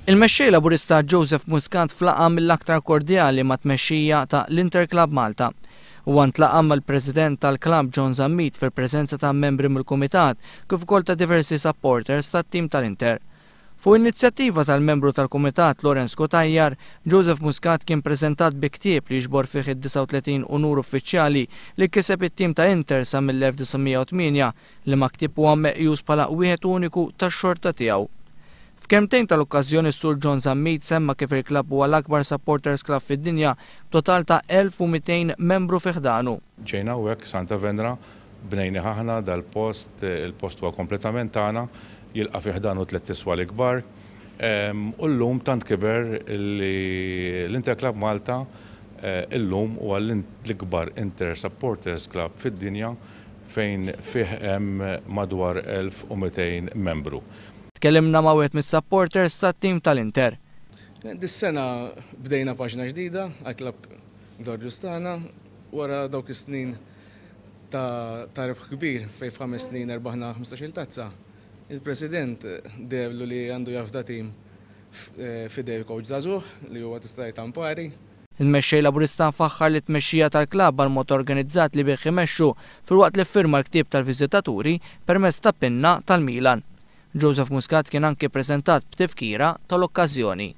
Il-Mexxej Laburista Joseph Muscat f'laqgħa mill-aktar kordjali mat-tmexxija ta' l-Inter Club Malta. Huwa ntlaqa' mal-President tal-klabb John Zammit fil-preżenza ta' membri mill-kumitat kif ukoll ta' diversi supporters tat-tim tal-Inter. Fuq inizjattiva tal-membru tal-kumitat Lawrence Cutajar, Joseph Muscat kien preżentat bi ktieb li jiġbor fih id-39 unur uffiċjali li kiseb it-tim ta' Inter sa mill-1908, liema ktieb huwa meqjus bħala wieħed uniku tax-xorta tiegħu. F'kelmtejn tal-okkażjoni s-Sur John Zammit semma kif il-klabb huwa l-akbar supporters club fid-dinja b'total ta' 1,200 membru fi ħdanu. Ġejna hawnhekk Santa Venera, bnejnih aħna dal-post, il-post huwa kompletament tagħna, jilqa' fi ħdanu tlett iswali kbar. U llum tant kiber li l-Inter Club Malta illum huwa l-ikbar Inter Supporters Club fid-dinja fejn fih hemm madwar 1,200 membru. Tkellimna ma' wieħed mis-supporters tat-tim tal-Inter. Dis-sena bdejna paġna ġdida għall-klabb glorjuż tagħna wara dawk is-snin ta' ta' rebħ kbir fejn f'ħames snin erbaħna 15-il tazza. Il-President deherlu li għandu jafda tim f'idej coach żagħżugħ li huwa tista' tgħid Ampari. Il-Mexxej Laburista faħħar lit-tmexxija tal-klabb għall-mod organizzat li bih imexxu filwaqt li ffirma l-ktieb tal-viżitaturi permezz ta' pinna tal-Milan. Joseph Muscat kien anki ppreżentat b'tifkira tal-okkażjoni.